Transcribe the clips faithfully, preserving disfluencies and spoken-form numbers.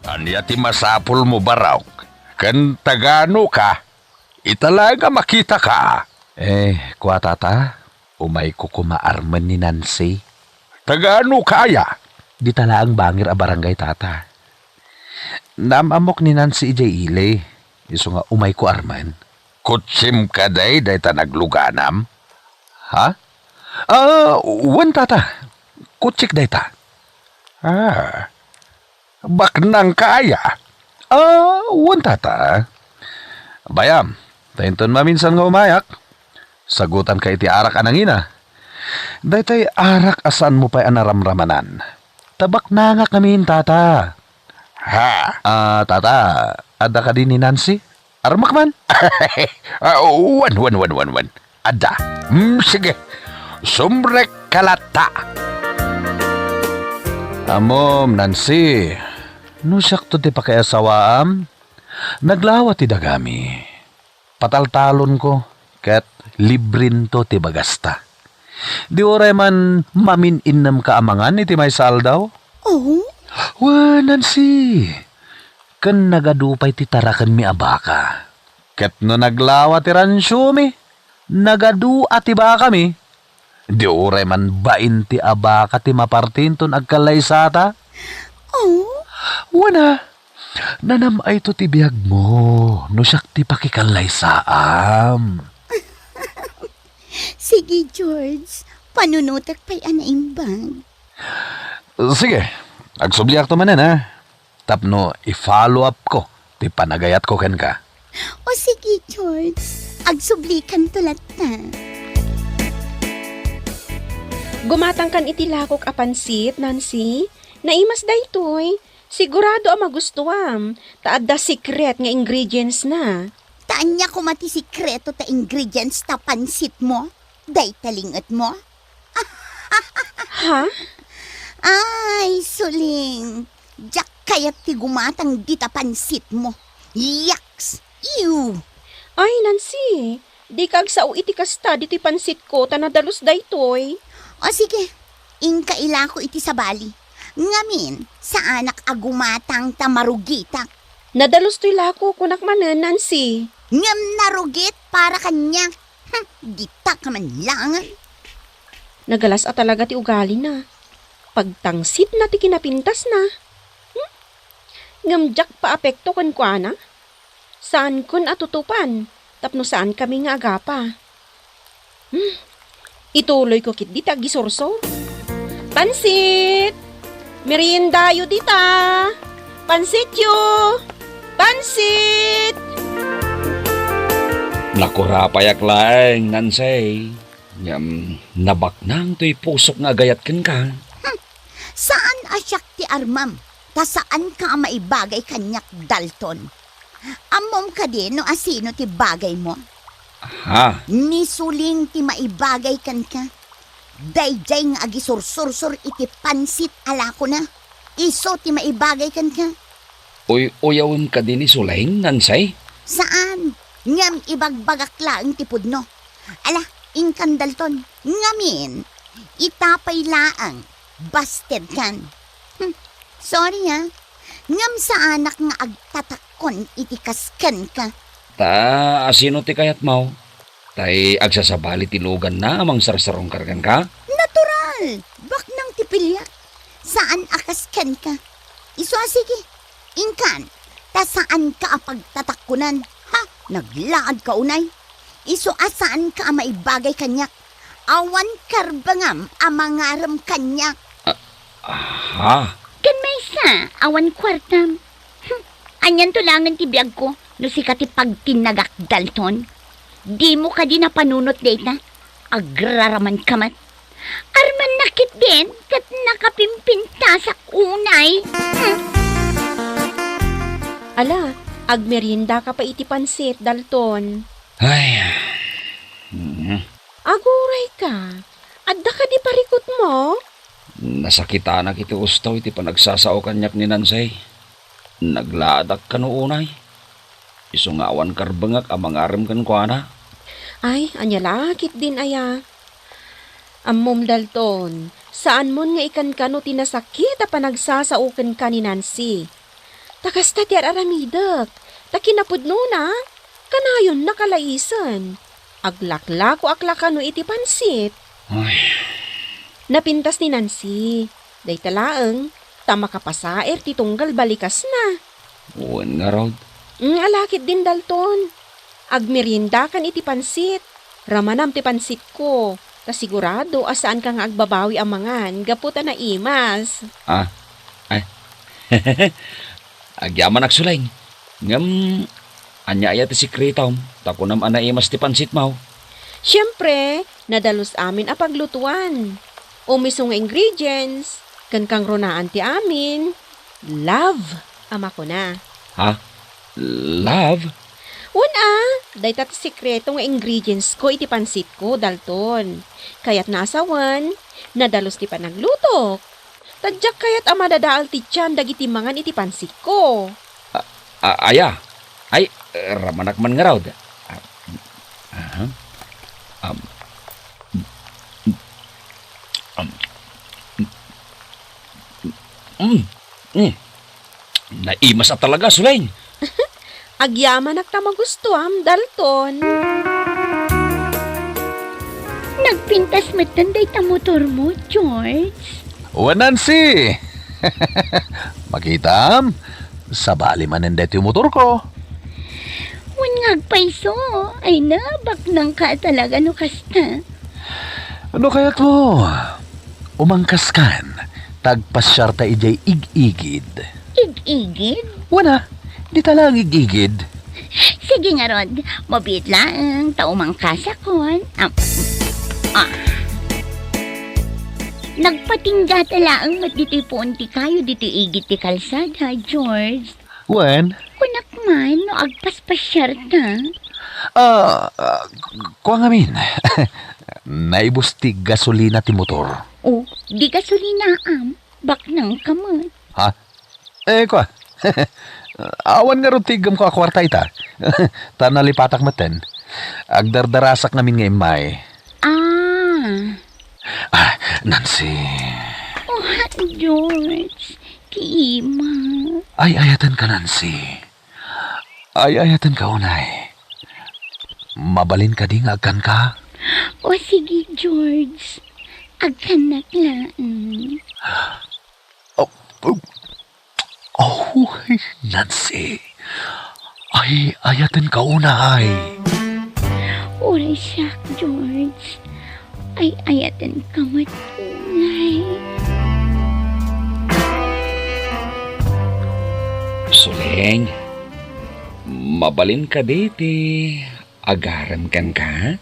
Ania ti masapulmo, Barok? Ken tagano ka? Ita laeng a makitaka. Eh, kua, Tata, umayko koma armen ni Nancy. Tagano ka aya? Dita laeng bangir a barangay, Tata. Naam-ammok ni Nancy idiay ili, isu nga umayko armen. Kotsim kadi dayta nagluganam? Ha? Ah, wen, Tata. Kotsik dayta. Ah, baknang ka aya? Ah, wen, Tata. Bayam, ta inton maminsan nga umayak, sagutanka iti arak a nangina. Daytoy arak a saanmo pay a naramramanan. Ta baknangak ngamin, Tata. Ha? Ah, Tata, adda kadi ni Nancy? Armak man? Ah, wen, wen, wen, wen, wen. Adda. Mm, sige. Sumrekka latta. Ammom, Nancy, no siakto ti pakiasawaam, naglawa ti dagami. Pataltalonko, ket librento ti bagasta. Di uray man mamin-innemka amangan iti maysa aldaw? Oh? Wen, Nancy, ken nagadu pay ti tarakenmi a baka. Ket no naglawa ti ransiomi, nagadu a ti bakami. Di uray man bain ti a baka ti maparti inton agkallaysata? Oh? Wen a, nanam-ayto ti biagmo no siak ti pakikallaysaam. Sige, George. Panunotek pay a naimbag. Sige, agsubliakto manen, ha? Tapno i-follow up ko ti panagayatko kenka. O sige, George. Agsublikanto latta. Gumatangkan iti lakok a pansit, Nancy. Naimas daytoy. Sigurado a magustuam, ta adda secret nga ingredients na. Ta ania koma ti sekreto ta ingredients ta pansitmo? Dayta lingetmo? Ha? Ay, Suling, diak kayat ti gumatang dita pansitmo. Yaks! Ew! Ay, Nancy, dika agsao iti kasta ditoy pansitko ta nadalus daytoy. O sige, inka ilako iti sabali. Ngamin, saanak a gumatang ta marugitak. Nadalus toy lako, kunak manen, Nancy. Ngem narugit para kaniak. Hmm, ditak man laengen. Nagalas a talaga ti ugalina. Pagtangsitna ti kinapintasna. Hmm? Ngem diak paapekto kenkuana. Saankon a tutupan tapno saankami nga agapa. Hmm. Ituloyko ketdi ti agisursor. Pansit! Meriendayo dita! Pansityo! Pansit! Nakurapayak laeng, Nancy. Ngem nabaknang toy pusok nga agayat kenka. Hmm. Saan a siak ti armam, ta saanka a maibagay kaniak, Dalton. Ammom kadi no asino ti bagaymo? Ha? Ni Suling ti maibagay kenka. Daydiay nga agisursursor iti pansit a lakona. Isu ti maibagay kenka. Uy-uyawem kadi ni Suling, Nancy? Saan. Ngem ibagbagak laeng ti pudno. Ala, inkan, Dalton. Ngamin, ita pay laeng. Bastedkan. Hmm, sorry, ah. Ngem saanak nga agtatakkon iti kas kenka. Ta asino ti kayatmo? Tay agsasabali ti luganna a mangsarsarungkar kenka? Natural! Baknang ti piliak. Saan a kas kenka. Isu a sige. Inkan, ta saanka a pagtatakkonan. Ha? Naglaadka unay. Isu a saanka a maibagay kaniak. Awan karbengam a mangarem kaniak. Ah, ha? Ken maysa, awan kuartam. Hmm, anianto laengen ti biagko no sika ti pagtinnagak, Dalton? Dimo kadi napanunot dayta? Agraramanka met. Armanna ketdin ket nakapimpintasak unay. Hmm. Ala, agmeriendaka pay iti pansit, Dalton. Ay. Mm. Agurayka. Adda kadi parikutmo? Nasakitanak iti usto iti panagsasao kaniak ni Nancy. Naglaadak kano unay. Isu nga awan karbengak a mangarem kenkuana. Ay, ania la ketdin aya? Ammom, Dalton, saanmon nga ikankano ti nasakit a panagsasao kenka ni Nancy. Ta kasta ti ar-aramidek, ta kinapudnona, kanayonnaka laisen. Aglaklakoak la kano iti pansit. Ay. Napintas ni Nancy. Dayta laeng, ta makapasaer ti tunggal balikasna. Wen ngarud. Mm, ala ketdin, Dalton. Agmeriendakan iti pansit. Ramanam ti pansitko, ta sigurado a saanka nga agbabawi a mangan gapu ta naimas. Ah, ay. Agyamanak, Suleng. Ngem, ania aya ti sekretom, ta kunam a naimas ti pansitmo? Siempre, nadalus amin a paglutuan. Umiso nga ingredients, ken kangrunaan ti amin. Love, a makuna. Ha? Love? Wen a, dayta ti sekreto nga ingredientsko iti pansitko, Dalton. Kayatna a sawen, nadalus ti panaglutok. Ta diak kayat a madadael ti tian dagiti mangan iti pansitko. A-, a-, aya? Ay, ramanak man ngarud. Ah, aha. Am, am, mm, mm. Naimas a talaga, Suleng. Agyamanak ta magustuam, Dalton. Nagpintas metten dayta motormo, George. Wen, Nancy! Makitam, sabali manen daytoy motorko. Wen nga agpayso, ay na, baknangka talaga no kasta. No kayatmo, umangkaskan, ta agpasiarta idiay ig-igid. Ig-igid? Wen a, dita laeng ig-igid. Sige ngarud, mabiit laeng, ta umangkasakon. Am, ah. Nagpatinggata laeng met ditoy puon ti kayo ditoy igid ti kalsada, George. Wen? Kunak man no agpaspasiarta. Ah, ah, kua ngamin. Naibus ti gasolina ti motor. Oh, di gasolinaam. Baknangka met. Ha? Eh, kua. Awan ngarud ti iggemko a kuarta ita. Ta nalipatak metten. Agdardarasak ngamin nga immay. Ah. Ah, Nancy. Oh, George. Kima. Ay-ayatenka, Nancy. Ay-ayatenka unay. Mabalin kadi nga agkanka? O sige, George. Agkannak laeng. Oh, oh, oh, Nancy. Ay-ayatenka unay. Uray siak, George. Ay-ayatenka met unay. Suleng, mabalin kadi ti agarem kenka?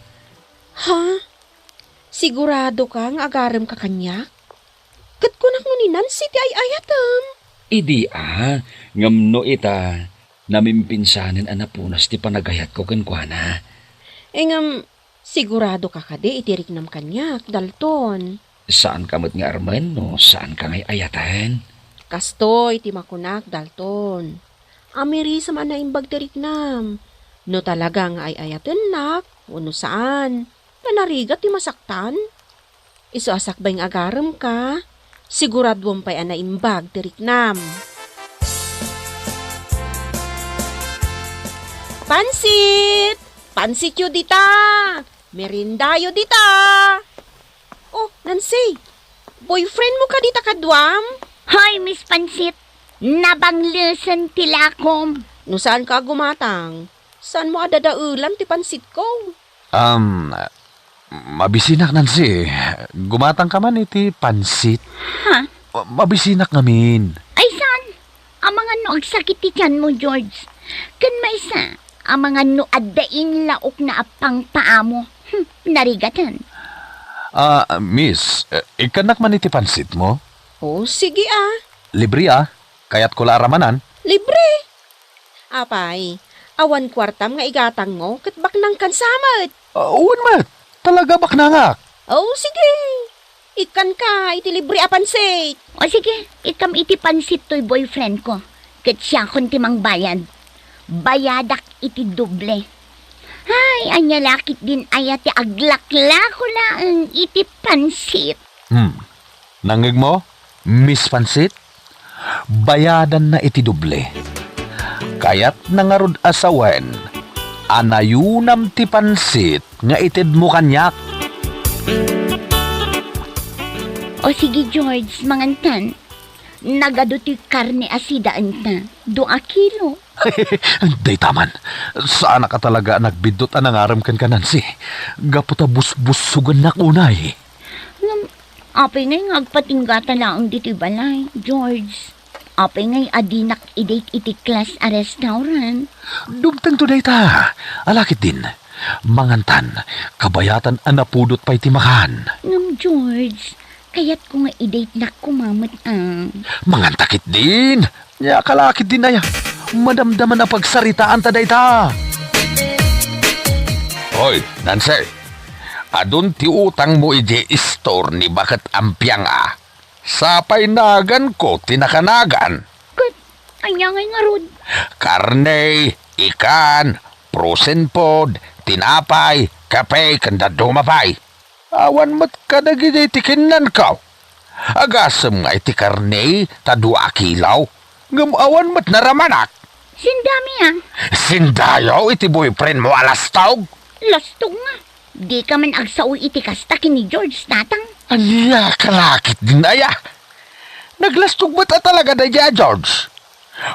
Ha? Siguradoka nga agaremka kaniak? Ket kunak no ni Nancy ti ay-ayatem. Idi a, ngem no ita, namimpinsanen a napunas ti panagayatko kenkuana. Eh, ngem, siguradoka kadi iti riknam kaniak, Dalton? Saanka met nga armen no saanka nga ay-ayaten. Kastoy ti makunak, Dalton. Amirisem a naimbag ti riknam. No talaga nga ay-ayatennak, wenno saan, ta narigat ti masaktan. Isu a sakbay nga agaremka, siguraduem pay a naimbag ti riknam. Pansit! Pansityo dita! Meriendayo dita! Oh, Nancy, boyfriend mo kadi ta kaduam? Hoy, Miss Pansit, nabanglesen ti lakom. No saanka a gumatang, saanmo a dadaelan ti pansitko? Um, mabisinak, Nancy. Gumatangka man iti pansit. Ha? Ma-, mabisinak ngamin. Ay, saan? Amangan no agsakit ti tianmo, George. Ken maysa, amangan no adda inlaokna a pangpaamo. Hmm, narigaten. Ah, miss, eh, ikkannak man iti pansitmo? Oh, sige, ah. Libre, ah. Kayatko la a ramanan. Libre? Apay, awan kuartam nga igatangmo ket baknangkan sa met. Ah, wen met. Talaga baknangak. Oh, sige. Ikkanka iti libre a pansit. O sige, ikkam iti pansit toy boyfriend ko. Ket siakon ti mangbayad. Bayadak iti doble. Ay, ania la ketdin aya ti aglaklako laeng iti pansit. Hmm. Nangngegmo, Miss Pansit? Bayadanna iti doble. Kayatna ngarud a sawen a nayunam ti pansit nga itedmo kaniak. O sige, George, mangantan. Nagadu ti karne a sidaenta. Dua kilo. Dayta man, saanak a talaga a nagbiddut a nangarem kenka, Nancy. Gapu ta busbusogennak unay. Ngem, apay ngay nga agpatinggata laeng ditoy balay, George? Apay ngay a dinak i-date iti class a restaurant? Dumtengto dayta. Ala ketdin. Mangantan, kabayatan a napudot pay ti makan. Ngem, George, kayatko nga i-date-nak koma met a. Manganta ketdin. Nia, kala ketdin aya. Madamdaman a pagsaritaanta dayta. Hoy, Nancy. Adun ti utangmo idiay store ni Baket Ampiang a. Sapay naganko ti nakanagan. Ket ania ngay ngarud? Karne, ikan, frozen food, tinapay, kape, ken dadduma pay. Awan met kadagiti ti kinnanko. Agasem nga iti karne ta dua a kilo, ngem awan met naramanak. Sindami a. Sindayo iti boyfriendmo a lastog? Lastog nga. Dika man agsao iti kasta ken ni George, Tatang. Ania ka la ketdin aya? Naglastog met a talaga daydiay a George.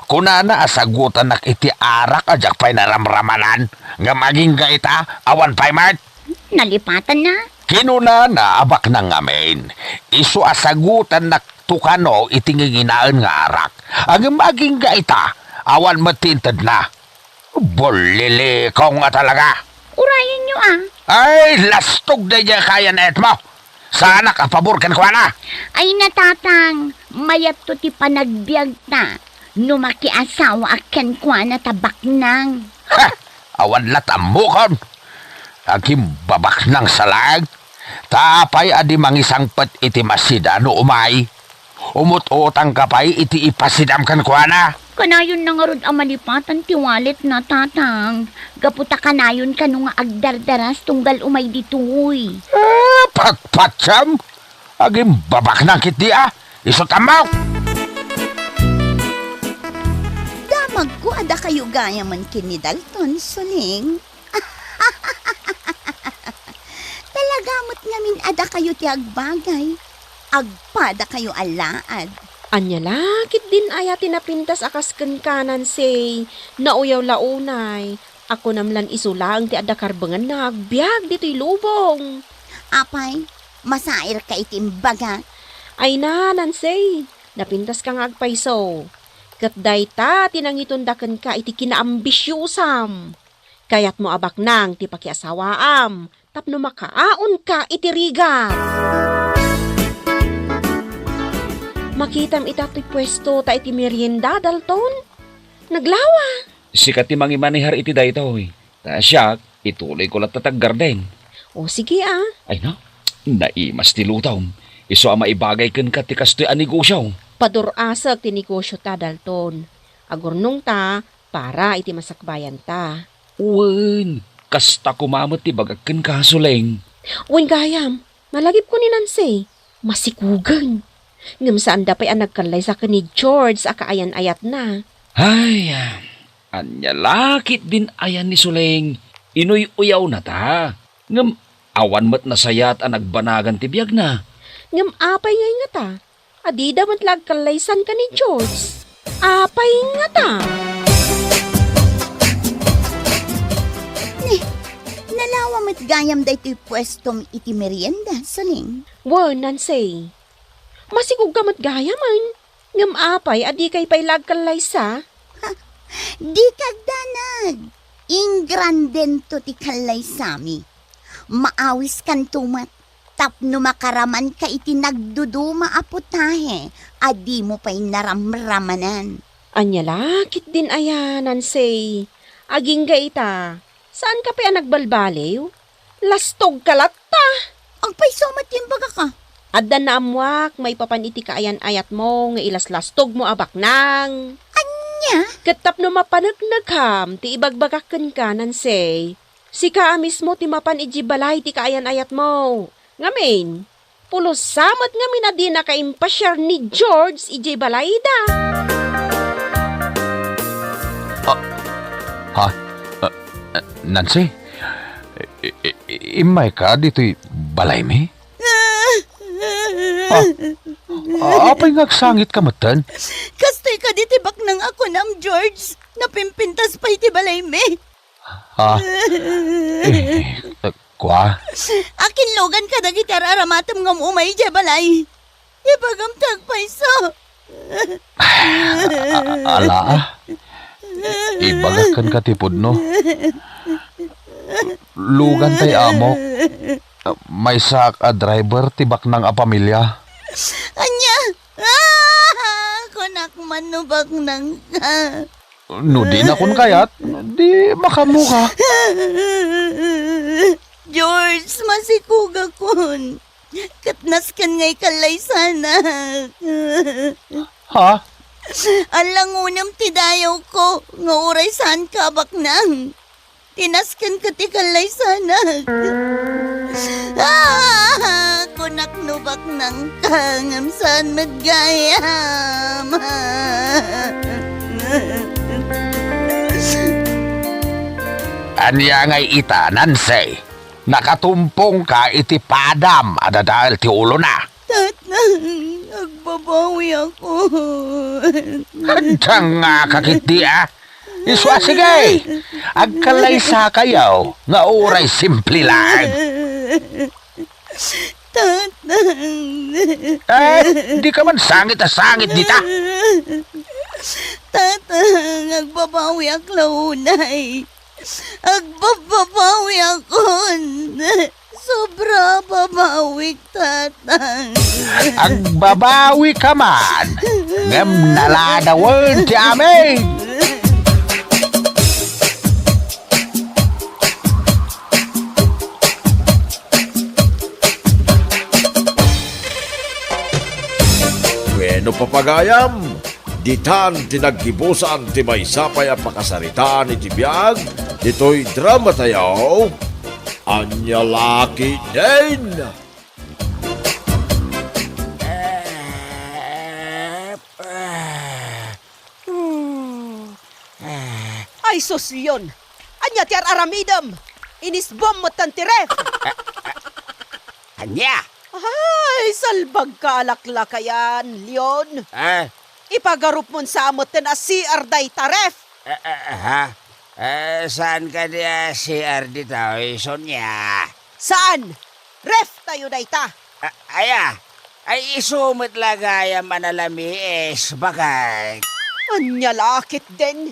Kunana a sagutannak iti arak a diak pay naramramanan, ngem agingga ita, awan pay met. Nalipatanna. Kinunana a baknang ngamin, isu a sagutannak tukano iti nginginaen nga arak, ngem agingga ita, awan met ti intedna. Bullilikaw nga talaga. Urayenyo a. Ay, lastog daydiay a kaayan-ayatmo. Saanak a pabor kenkuana. Ay, Tatang, mayatto ti panagbiagta no makiasawaak kenkuana ta baknang. Ha! Awan lat ammokon. Agimbabaknang sa laeng. Ta apay a di mangisangpet iti masida no umay? Umut-utangka pay iti ipasidam kenkuana. Kanayonna ngarud a malipatan ti walletna, Tatang. Gapu ta kanayon kano nga agdardaras tunggal umay ditoy. Ah, patpatiem! Agimbabaknang ketdi a, isu ta ammok! Damagko a dakayo gayamen ken ni Dalton, Suling. Talaga met ngamin a dakayo ti agbagay. Agpadakayo a laad. Ania la ketdin aya ti napintas a kas kenka, Nancy? Nauyaw la unay. Akunam lan isu laeng ti adda karbengenna nga agbiag ditoy lubong. Apay, masairka iti imbagak? Ay na, Nancy, napintaska nga agpayso. Ket dayta ti nangitonda kenka iti kinaambisiosam. Kayatmo a baknang ti pakiasawaam tapno makaaonka iti rigat. Makitam ita ti puesto ta iti merienda, Dalton? Naglawa. Sika ti mangimanehar iti daytoy. Ta siak, ituloyko latta ti aggarden. O, sige a. Ay na, naimas ti lutom. Isu a maibagay kenka ti kastoy a negosio. Padur-asek ti negosiota, Dalton. Agurnongta para iti masakbayanta. Wen, kasta koma met ti bagak kenka, Suling. Wen gayam, nalagipko ni Nancy. Masikugen. Ngem saanda pay a nagkallaysa ken ni George a kaayan-ayatna. Ay, ah, ania la ketdin aya ni Suling? Inuy-uyawnata. Ngem awan met nasayaat a nagbanagan ti biagna. Ngem apay ngay ngata? A dida met la agkallaysan ken ni George. Apay ngata? Ni, nalawa met gayam daytoy puestom iti merienda, Suling. Wen, Nancy. Masikugka met gayamen. Ngem apay a dikay pay la agkallaysa? Ha, dika agdanag. Ingrandento ti kallaysami. Maawiskanto met tapno makaramanka iti nagduduma a putahe a dimo pay naramramanan. Ania la ketdin aya, Nancy? Agingga ita, saanka pay a nagbalbaliw? Lastogka latta! Agpayso met ti imbagak a. Adda naammoak maipapan iti kaayan-ayatmo nga ilaslastogmo a baknang. Ania? Ket tapno mapaneknekham ti ibagbagak kenka, Nancy, sika a mismo ti mapan idiay balay ti kaayan-ayatmo. Ngamin, pulossa met ngamin a dinaka impasiar ni George idiay balayda. Ah, Nancy, i-, i-, i-, immayka ditoy balaymi? Ah, apay nga agsangitka metten? Kastoy kadi ti baknang a kunam, George. Napimpintas pay ti balaymi. Ha? Eh, kua? Akinlugan kadagiti ar-aramatem nga um-umay idiay balay. Ibagam ti agpayso. Ala, ah. Ibagak kenka ti pudno. Lugan tay amok. Maysaak a driver ti baknang a pamilya. Ania? Ah! Kunak man no baknangka. No dinakon kayat, di makaammoka. George, masikugakon. Ket nasken nga ikallaysanak. Ha? Allangonem ti dayawko nga uray saanka a baknang. Ti nasken ket ikallaysanak. Ah, kunak no baknangka, ngem saan met gayam. Ania ngay ita, Nancy? Nakatumpongka iti padam a dadael ti ulona. Tatang, agbabawiakon. Adda nga kakit di, ah. Isu a sige, agkallaysakayo nga uray simple laeng. Tatang. Eh, dika man sangit a sangit dita. Tatang, agbabawiak la unay. Agbabbabawiakon. Sobra a babawik, Tatang. Agbabawika man, ngem naladawen ti amin. Wenno, papagayam, ditan ti naggibusan ti maysa pay a pakasaritaan iti biag ditoy dramatayo. Ania la ketdin? Ay, sus, Leon! Ania ti ar-aramidem? Inisbom metten ti ref! Ania? Ay, salbagka a laklakayan, Leon! Ah? Ipagarupmon sa metten a C R dayta ref! Ah, ah, ha? Eh, saan kadi a C R ditoy, Sonia? Saan? Ref tayo dayta. A-, aya? Ay, isu met la gayam a nalamiis, baket. Ania la ketdin?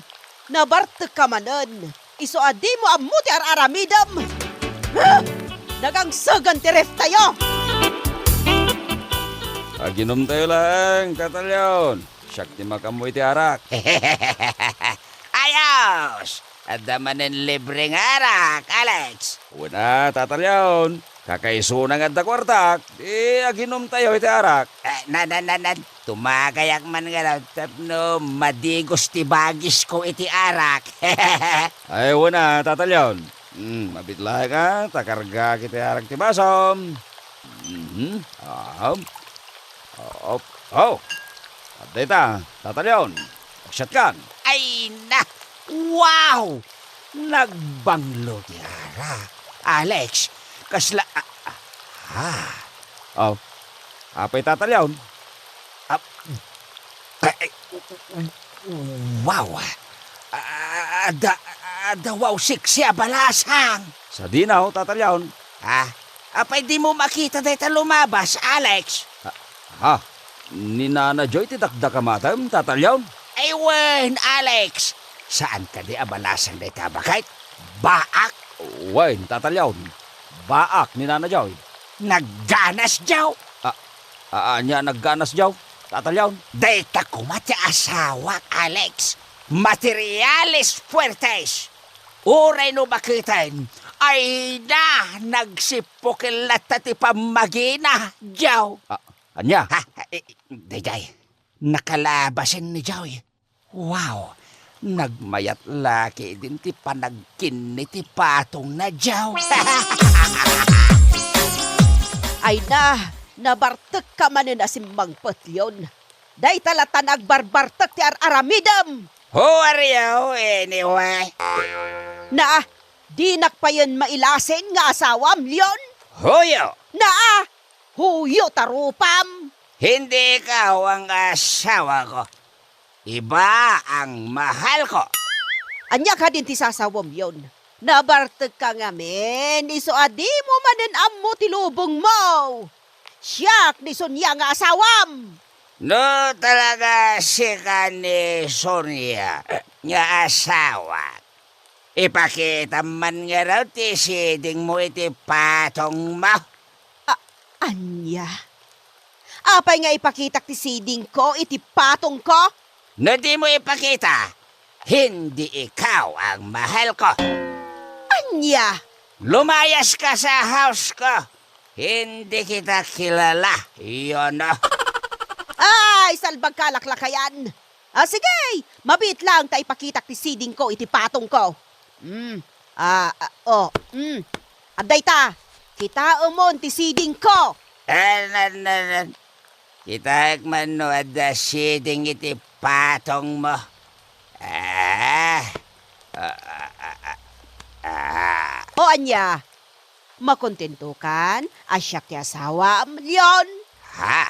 Nabartekka manen. Isu a dimo ammo ti ar-aramidem. Ah! Nagangsegan ti ref tayo! Aginom tayo laeng, Tata Leon. Siak ti makaammo iti arak. Ayos! Adda manen libre nga arak, Alex. Wen a, Tata Leon. Kakaisuna nga adda kuartak, di aginom tayo iti arak. Eh, na, na, na, na, tumagayak man nga daw tapno madigos ti bagisko iti arak. Ay, wen a, Tata Leon. Hmm, mabitlaek a, ta kargaak iti arak ti basom. Mhm. Aham. Oh, oh. Adda ita, Tata Leon. Agsiatkan. Ay na! Wow! Nagbanglo ti arak. Alex, kasla, ah, ah. Oh. Apay, Tata Leon? Ah, ay, ay, wow! Ah, adda, adda wow sexy a balasang! Sadino, Tata Leon? Ah, apay dimo makita dayta lumabas, Alex? Ah, ha? Ni Nana Joy ti dakdakamatem, Tata Leon? Ay wen, Alex! Saan kadi a balasang dayta, baket? Baak? Wen, Tata Leon. Baak ni Nana Joy. Nagganas, Joe! Ah, ah, ania nagganas, Joe? Tata Leon? Dayta koma ti asawak, Alex. Materiales fuertes. Uray no baketen, ay na, nagsippok latta ti pammagina, Joe. Ah, ania? Ha, eh, daydiay, nakalabasen ni Joe. Wow, nagmayat la ketdin ti panagkinni ti patongna, Joe. Ay na, nabartekka manen a simmangpet, Leon. Dayta latta nagbarbartek ti ar-aramidem. Who are you, anyway? Naa, Dinak payen mailasin nga asawam, Leon? Huyo! Naa! Huyo ta rupam! Hindi ikaw ang asawako. Iba ang mahal ko. Ania kadin ti sasawam, Leon? Nabartekka ngamin, isu a dimo manen ammo ti lubongmo. Siak ni Sonia nga asawam. No talaga sika ni Sonia nga asawak, ipakitam man ngarud ti sidingmo iti patongmo. A-, ania? Apay nga ipakitak ti sidingko iti patongko? No dimo ipakita, hindi ikaw ang mahal ko. Ania? Lumayaska sa house ko. Hindi kita kilala, Yono. Ay, salbag kalaklakayan. Ah, sige, mabiit lang ta ipakitak ti sidingko iti patongko. Mm. Ah, ah, oh, mm. Adda ita, kitaemon ti sidingko. An, an, an, an. Kitaek man no adda siding iti patongmo. Ah. Ah, ah, ah, ah. Ah. O ania? Makontentokan a siak ti asawam, Leon? Ha?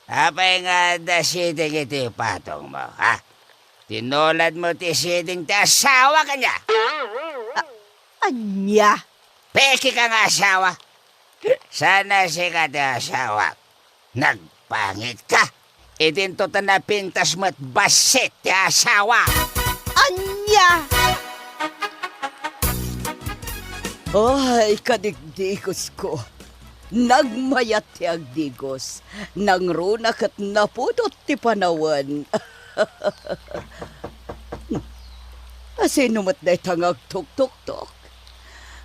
Apay nga adda siding iti patongmo, ha? Tinuladmo ti siding ti asawak ania? A-, ania? Peke ka nga asawa. Saan a sika ti asawak. Nagpangitka. Idinto ta napintas met bassit ti asawa. Ania? Ay, kadigdigosko. Nagmayat ti agdigos. Nangruna ket napudot ti panawen. Asino met dayta nga agtuktoktok?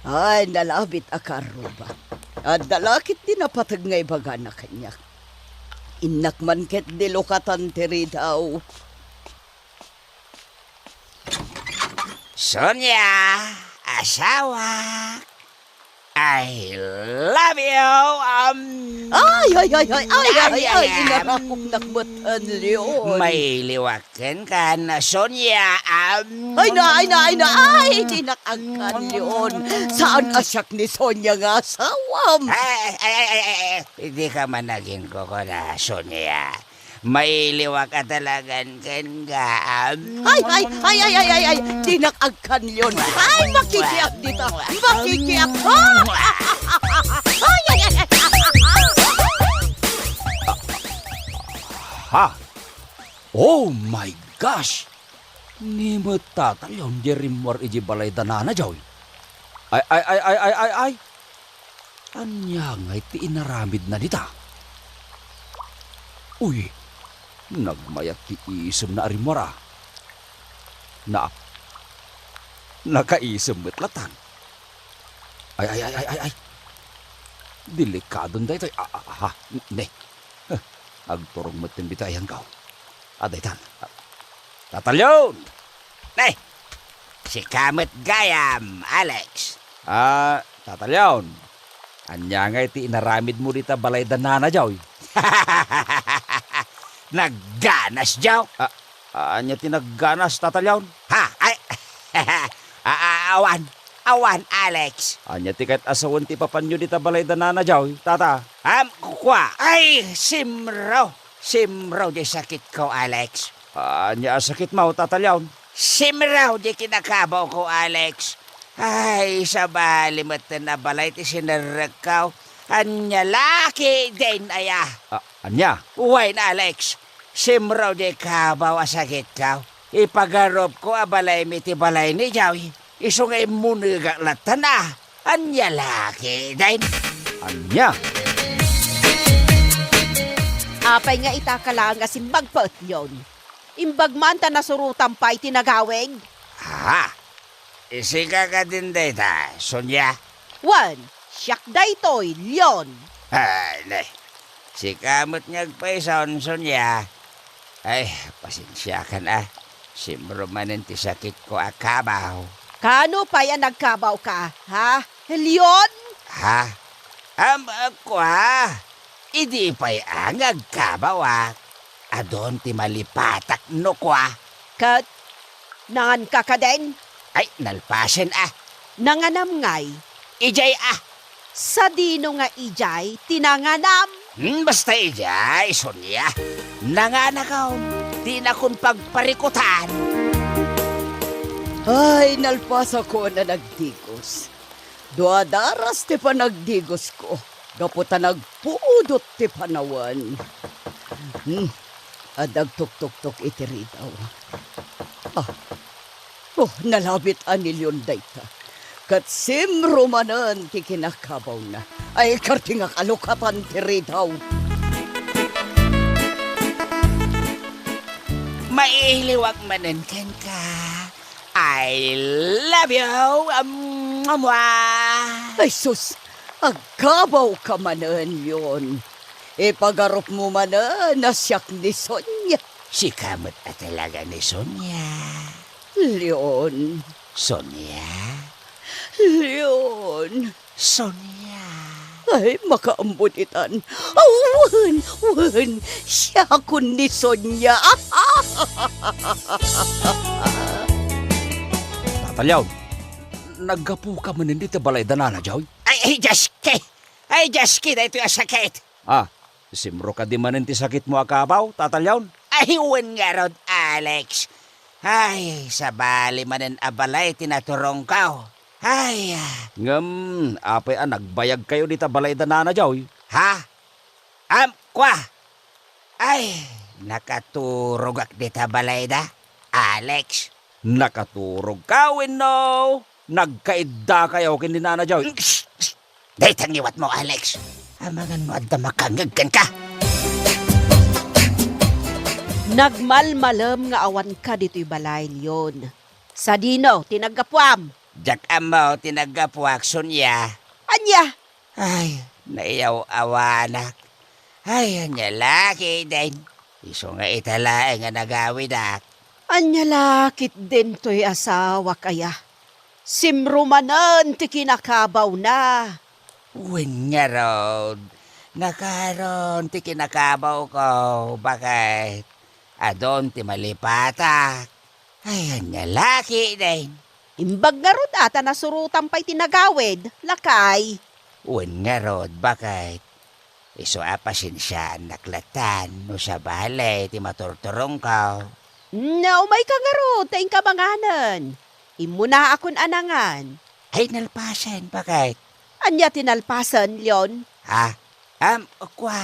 Ay, nalabit a karruba. Adda la ket di napateg nga ibagana kaniak. Innak man ket dilukatan ti ridaw. Sonia, asawak. I love you. Um, Ay, ay, ay, ay, ay, ay, ay, ay, ay, ay. Inarakok nak met, Leon. Mailiwak kenka, Sonia. Um, Ay na, ay na, ay na, ay, dinak agkan, Leon. Saan a siak ni Sonia nga asawam? Ay, ay, ay, ay, ay, ay. Di ka man naging kuko na, Sonia. Mailiwak a talagan ken gaam. Ay, ay, ay, ay, ay, ay, ay, dinak agkan, Leon. Ay, makikiak dita. Makikiak. Ay, ay, ay, ay. Ha? Oh my gosh! Ni met Tata Leon di rimmuar iti balay da Nana Joy. Ay, ay, ay, ay, ay, ay, ay! Ania ngay ti inaramidna dita? Uy, nagmayat ti isemna a rimmuar a. Na, nakaisem met latta. Ay, ay, ay, ay, ay, ay. Delikadon daytoy. Ah, ah, ah, ne. Huh, agturong met ti imbitayanko. Ah, daytan. Tata Leon! Ne! Sika met gayam, Alex. Ah, Tata Leon, ania ngay ti inaramidmo dita balay da Nana Joy? Nagganas, Joy. Ah, ania ti nagganas, Tata Leon? Ha? Ay, a-, a-, awan. Awan, Alex. Ania ti ket asawen ti ipapanyo dita balay da Nana Joy, Tata? Am, kua. Ay, simro. Simro di sakitko, Alex. Ania a sakitmo, Tata Leon? Simro di kinakabawko, Alex. Ay, sabali metten a balay ti sinerrekko. Ania la ketdin aya? Ah, ania? Wen, Alex. Simro di kabaw a sakitko. Ipagarupko a balaymi ti balay ni Joy. Isu nga immunegak lattan a. Ania la ketdin? Ania? Apay nga itaka laeng a simmagpaet, Leon? Imbag man ta nasurotam pay ti nagawid? Ha? Sika kadin dayta, Sonia? Wen, siak daytoy, Leon. Ay, ne. Sika met nga agpayson, Sonia. Ay, pasensiakan a. Simro manen ti sakitko a kabaw. Kaano pay a nagkabawka, ha, Leon? Ha? Am, kua, idi pay a nga agkabawak. Adun ti malipatak no kua. Ket, nanganka kadin? Ay, nalpasen a. Nanganam ngay? Idiay a. Sadino nga idiay ti nanganam? Hmm, basta idiay, Sonia. Nanganakon, dinakon pagparikutan. Ay, nalpasakon a nagdigos. Dua daras ti panagdigosko, gapu ta nagpudot ti panawen. Hmm, adda agtuktuktok iti ridaw. Ah, oh, nalabit a ni Leon dayta. Ket simro manen ti kinakabawna. Ay, karti nga kalukatan ti ridaw. Mailiwak manen kenka. I love you. Mua. Ay sus, agkabawka manen, Leon. Ipagarupmo manen a siak ni Sonia. Sika met a talaga ni Sonia. Leon. Sonia. Leon. Sonia. Ay, makaammo ditan. Aw, wen, wen, siakon ni Sonia. Tata Leon, naggapuka manen dita balay da Nana Joy? Ay, ay, Dios ko! Ay, Dios ko, daytoy a sakit! Ah, simro kadi manen ti sakitmo a kabaw, Tata Leon? Ay, wen ngarud, Alex. Ay, sabali manen a balay ti naturongko. Ay, ah. Ngem, apay a nagbayagkayo dita balay da Nana Joy? Ha? Am, kua? Ay, nakaturogak dita balay da, Alex. Nakaturogka wenno nagkaiddakayo ken ni Nana Joy? Shh, shh. Dayta ngiwatmo, Alex. Amangan no adda makangngeg kenka. Nagmalmalem nga awanka ditoy balay, Leon. Sadino ti naggapuam? Diak ammo ti naggapuak, Sonia. Ania? Ay, naiyaw-awanak. Ay, ania la ketdin. Isu nga ita laeng nga nagawidak. Ania la ketdin toy asawak aya? Simro manen ti kinakabawna. Wen ngarud, nakaron ti kinakabawko, baket adun ti malipatak. Ay, ania la ketdin. Imbag ngarud a ta nasurotam pay ti nagawid, lakay. Wen ngarud, baket isu a pasensiaannak latan no sabali ti maturturongko. Na, umayka ngarud ta inka manganen. Immunaakon a nangan. Ay, nalpasen, baket. Ania ti nalpasen, Leon? Ha? Am, kua,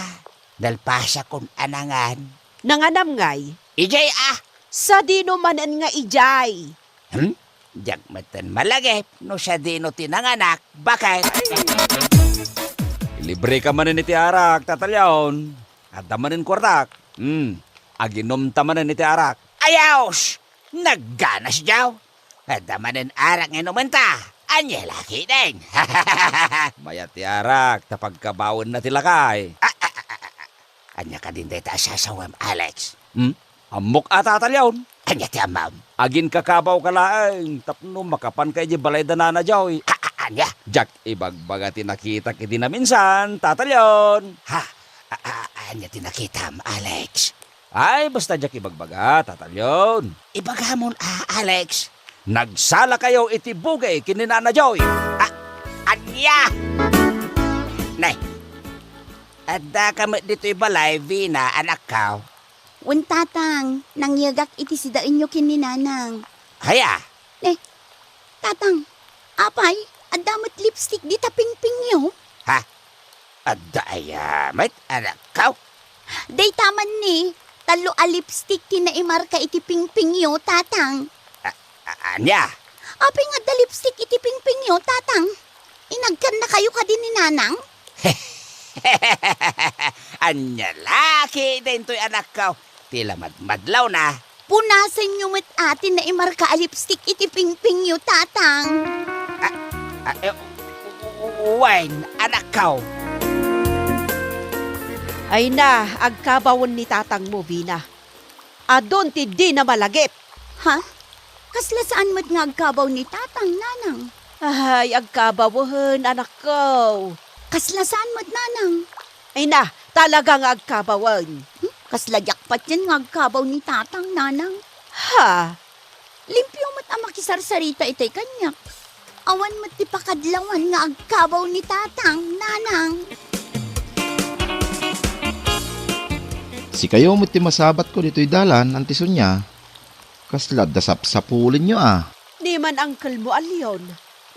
nalpasakon a nangan. Nanganam ngay? Idiay a. Sadino manen nga idiay? Hmm? Diak metten malagip no sadino ti nanganak, baket. Ilibreka manen iti arak, Tata Leon. Adda manen kuartak. Hmm. Aginumta manen iti arak. Ay, aws! Nagganas diaw. Adda manen arak nga inumenta. Ania la ketdin. Mayat ti arak, ta pagkabawenna ti lakay. A, a, a, a, a. Ania kadin dayta a sasawem, Alex? Hmm? Ammok a, Tata Leon. Ania ti ammom? Aginkakabawka laeng tapno makapanka idiay balay da Nana Joy. A, a, ania? Diak ibagbaga ti nakitak idi naminsan, Tata Leon. Ha? A, a, ania ti nakitam, Alex? Ay, basta diak ibagbaga, Tata Leon. Ibagamon a, Alex. Nagsalakayo iti bugey ken ni Nana Joy. A, ania? Nay, addaka met ditoy balay, Vina, anakko? Wen, Tatang, nangyegak iti sidaenyo ken ni Nanang. Aya? Ne, Tatang, apay, adda met lipstick dita pingpingyo? Ha? Adda aya met, anakko? Dayta man ni, tallo a lipstick ti naimarka iti pingpingyo, Tatang. A-, a-, ania? Apay nga adda lipstick iti pingpingyo, Tatang? Inagkannakayo kadi ni Nanang? Ania la ketdin toy, anakko? Ti la madmadlawna. Punasenyo met a ti naimarka a lipstick iti pingpingyo, Tatang. A, a, e, wen, anakko. Ay na, agkabawen ni tatangmo, Vina. Adun ti dina malagip. Ha? Kasla saan met nga agkabaw ni Tatang, Nanang? Ay, agkabawen, anakko. Kasla saan met, Nanang? Ay na, talaga nga agkabawen. Hmm? Kasla diak patien nga agkabaw ni Tatang, Nanang. Ha? Limpio met a makisarsarita itay kaniak. Awan met ti pakadlawan nga agkabaw ni Tatang, Nanang. Sikayo met ti masabatko ditoy dalan, Anti Sonia. Kasla adda sapsapulenyo, a. Ni man, uncle mo a Leon.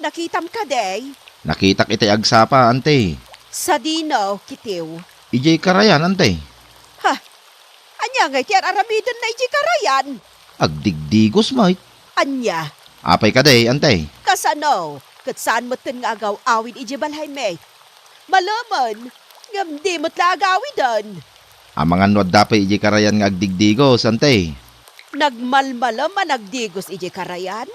Nakitam kadi? Nakitak itay agsapa, Anti. Sadino, Kitew? Idiay karayan, Anti. Ha? Ania ngay ti ar-aramidenna idiay karayan? Agdigdigos met. Ania? Apay kadi, Anti? Kasano? Ket saan metten nga agaw-awid idiay balaymi. Malemen, ngem di met la agawiden. Amangan no adda pay idiay karayan nga agdigdigos, Anti. Nagmalmalem a nagdigos idiay karayan?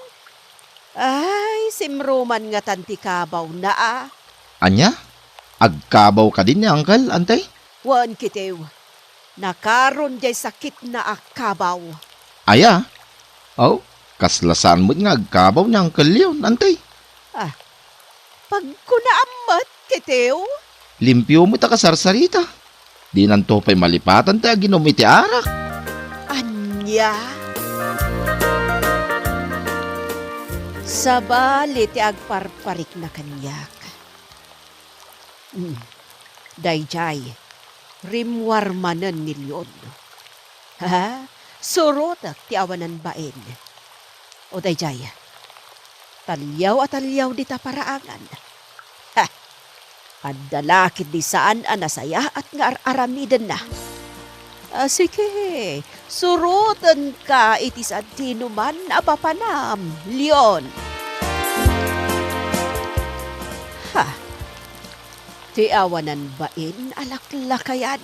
Ay, simruman ngatan ti kabawna, a. Ania? Agkabaw kadi ni Uncle, Anti? Wen, Kitew. Nakaron diay sakitna a kabaw. Aya? Aw, kasla saan met nga agkabaw ni Uncle Leon, Anti? Ah, pagkunaam met, Kitew? Limpio met a kasarsarita. Dinanto pay malipatan ti aginom iti arak. Ania? Sabali ti agparparikna kaniak. Mm. Daydiay, rimmuar manen ni Leon. Ha? Surotek ti awanan bain. O daydiay, taliaw a taliaw dita paraangan. Ha? Adda la ketdi saan a nasayaat nga ar-aramidenna. Ah, sige, surotenka iti sadinoman a papanam, Leon. Ha? Ti awanan bain a laklakayan.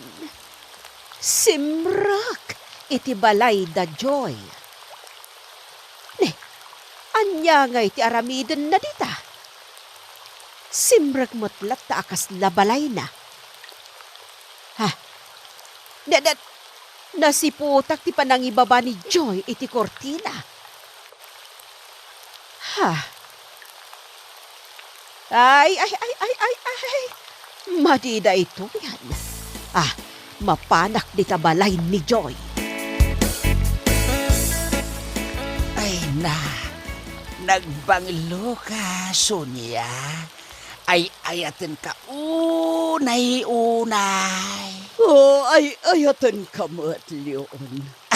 Simrek iti balay da Joy. Ne, ania ngay ti aramidenna dita? Simrek met latta a kasla balayna. Ha? Ne, ne, nasiputak ti panangibaba ni Joy iti kurtina. Ha? Ay, ay, ay, ay, ay, ay. Madi daytoyen. Ah, mapanak dita balay ni Joy. Ay na, nagbangloka, Sonia. Ay-ayatenka unay-unay. Oh, ay-ayatenka met, Leon.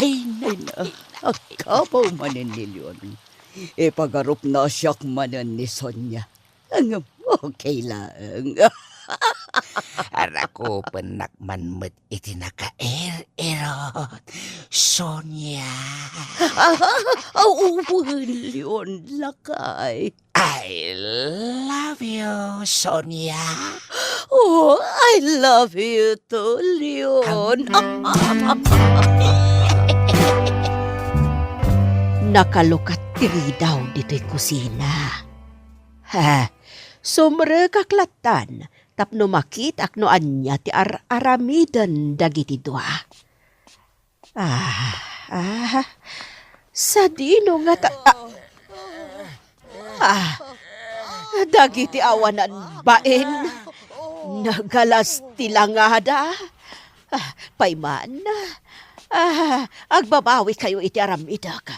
Ay na, ay na, ay na. Agkabaw manen ni Leon. Ipagarupna siak manen ni Sonia. Ngem okay laeng. Arakupennak man met iti nakair-irot, Sonia. Ah, ah, ah, wen, Leon, lakay. I love you, Sonia. Oh, I love you too, Leon. Nakalukat ti ridaw ditoy kusina. Ha, sumrekak lattan tapno makitak no ania ti ar-aramiden dagiti dua. Ah, ah, sadino nga ta-, ah, ah, dagiti awanan bain, nagalas ti langada. Ah, pay man, ah, agbabawikayo iti aramidek.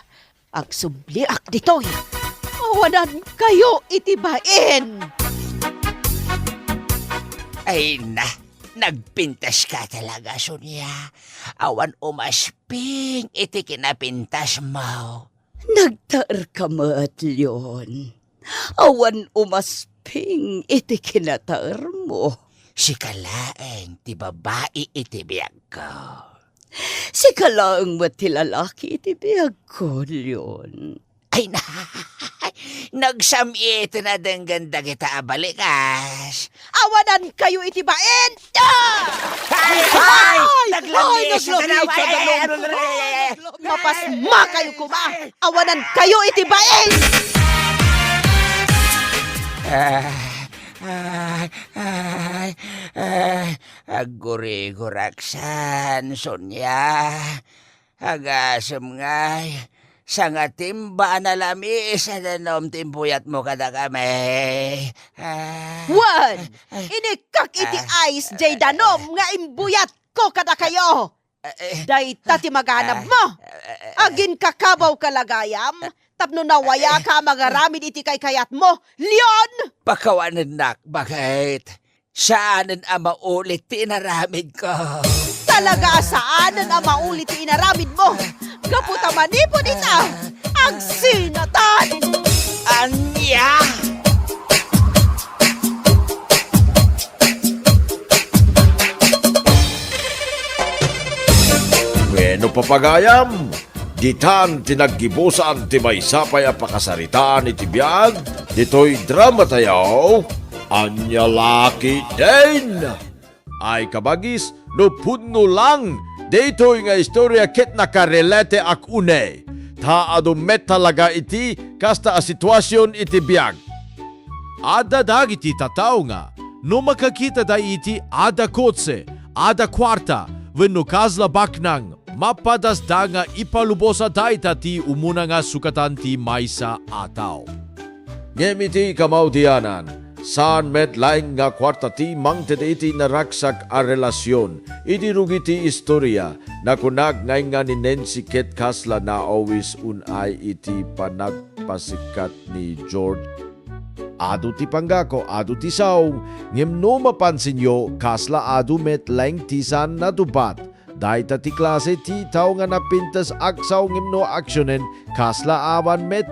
Agsubliak ditoy. Awanankayo iti bain. Ay na, nagpintaska talaga, Sonia. Awan umasping iti kinapintasmo. Nagtaerka met, Leon. Awan umasping iti kinataermo. Sika laeng ti babai iti biagko. Sika laeng met ti lalaki iti biagko, Leon. Ay na, nagsam-iten a denggen dagita a balikas. Awanankayo iti bain! Ah! Ay! Ay! Ay! Naglamiis Ay! Naglamiis! Ay! Ay! Ay! Ay! Mapasmakayo koma! Awanankayo iti bain! Ah, ay, ay, ay, aggurigurak san, Sonia. Agasem ngay, sangatimba a nalamiis a danom ti imbuyatmo kadakami. Ah. Wen, ah, inikkak iti ah, ice jay danom nga imbuyatko kadakayo. Ah, eh, dayta ti maganabmo. Ah, eh, eh, eh. Aginkakabawka la gayam, tapno nawayaka a mangaramid iti kaykayatmo, Leon! Pakawanennak, baket. Saanen a maulit ti inaramidko. Talaga a saanen a maulit ti inaramidmo. Gapu ta manipud ita, agsinatan! Ania? Wenno, papagayam, ditan ti naggibusan ti maysa pay a pakasaritaan iti biag ditoy dramatayo, Ania La Ketdin! Ay kabagis, no pudno lang daytoy nga istoria ket nakarelateak unay, ta adu met talaga iti kasta a situasion iti biag. Adda dagiti tattao nga, no makakitada iti adda kotse, adda kuarta, wenno kasla baknang, mapadasda nga ipalubosa dayta ti umuna nga sukatan ti maysa a tao. Ngem iti kamaudianan, saan met laeng nga kuarta ti mangted iti naragsak a relasion. Idi rugi ti istoria, nakunak ngay nga ni Nancy ket kasla naawis unay iti panagpasikat ni George. Adu ti panggako, adu ti saong, ngem no mapansinyo, kasla adu met laeng ti saan natupad. Dayta ti klase ti tao nga napintas agsaw ngem no aksionen, kasla awan met.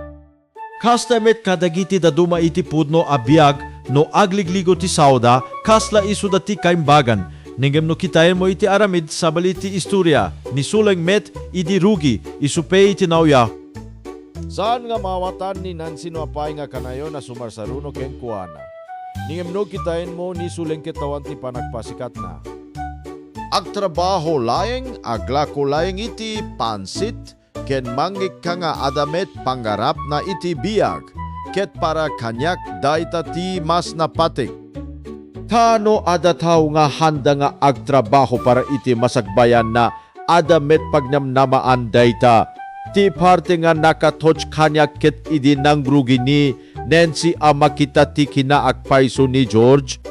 Kasta met kadagiti dadduma iti pudno a biag, no agligligo ti saoda, kasla isuda ti kaimbagan. Ngem no kitaenmo iti aramid, sabali ti istoria, ni Suleng met idi rugi, isu pay ti nauyah. Saan nga maawatan ni Nancy no apay nga kanayon a sumarsaruno kenkuana. Ngem no kitaenmo ni Suleng ket awan ti panagpasikatna. Agtrabaho laeng, aglako laeng iti pansit, ken mangngegka nga adda met pangarapna iti biag, ket para kaniak dayta ti mas napatik. Ta no adda tao nga handa nga agtrabaho para iti masakbayanna, adda met pagnamnamaan dayta. Ti parte nga nakatouch kaniak ket idi nangrugi ni Nancy a makita ti kinaagpayso ni George.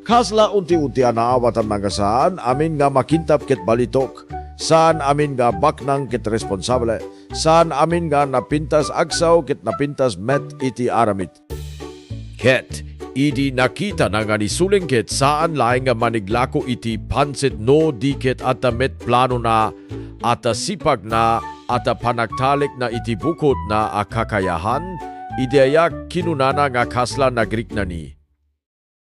Kasla unti-unti a naawatanna nga saan amin nga makintap ket balitok, saan amin nga baknang ket responsable, saan amin nga napintas agsaw ket napintas met iti aramid. Ket idi nakitana nga ni Suleng ket saan laeng nga maniglako iti pansit no di ket adda met planona, adda sipagna, adda panagtalekna iti bukotna a kakayahan, idi ayak kinunana nga kasla nagrikna ni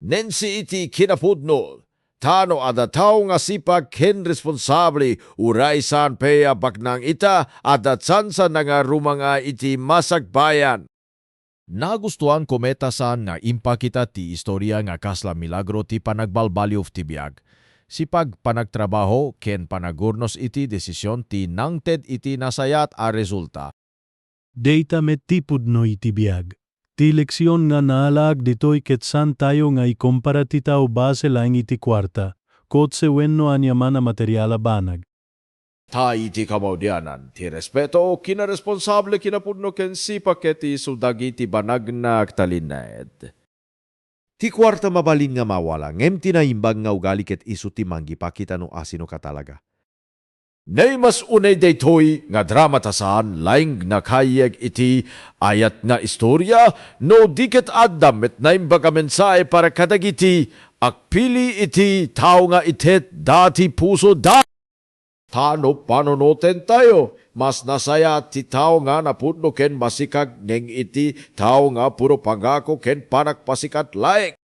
Nancy iti kinapudno. Ta no adda tao nga sipag ken responsable, uray saan pay a baknang ita, adda tsansa nga rumanga iti masakbayan. Nagustuanko met a saan nga impakita ti istoria nga kasla milagro ti panagbalbaliw ti biag, sipag, panagtrabaho, ken panagurnos iti desisyon ti nangted iti nasayaat a resulta. Dayta met ti pudno iti biag. Ti leksion nga naalaak ditoy ket saantayo nga ikompara ti tao base laeng iti kuarta, kotse wenno aniaman a material a banag. Ta iti kamaudianan, ti respeto, kinaresponsable, kinapudno ken sipag ket isu dagiti banag nga agtalinaed. Ti kuarta mabalin nga mawala, ngem ti naimbag nga ugali ket isu ti manggipakita no asino ka talaga. Nay mas unay daytoy nga drama ta saan laeng nakaayeg iti ayat nga istoria, no di ket adda met naimbag a mensahe para kadagiti agpili iti tao nga ited da ti pusoda. Ta no panunotentayo, mas nasayaat ti tao nga napudno ken masikag neng iti tao nga puro pangako ken panagpasikat laeng.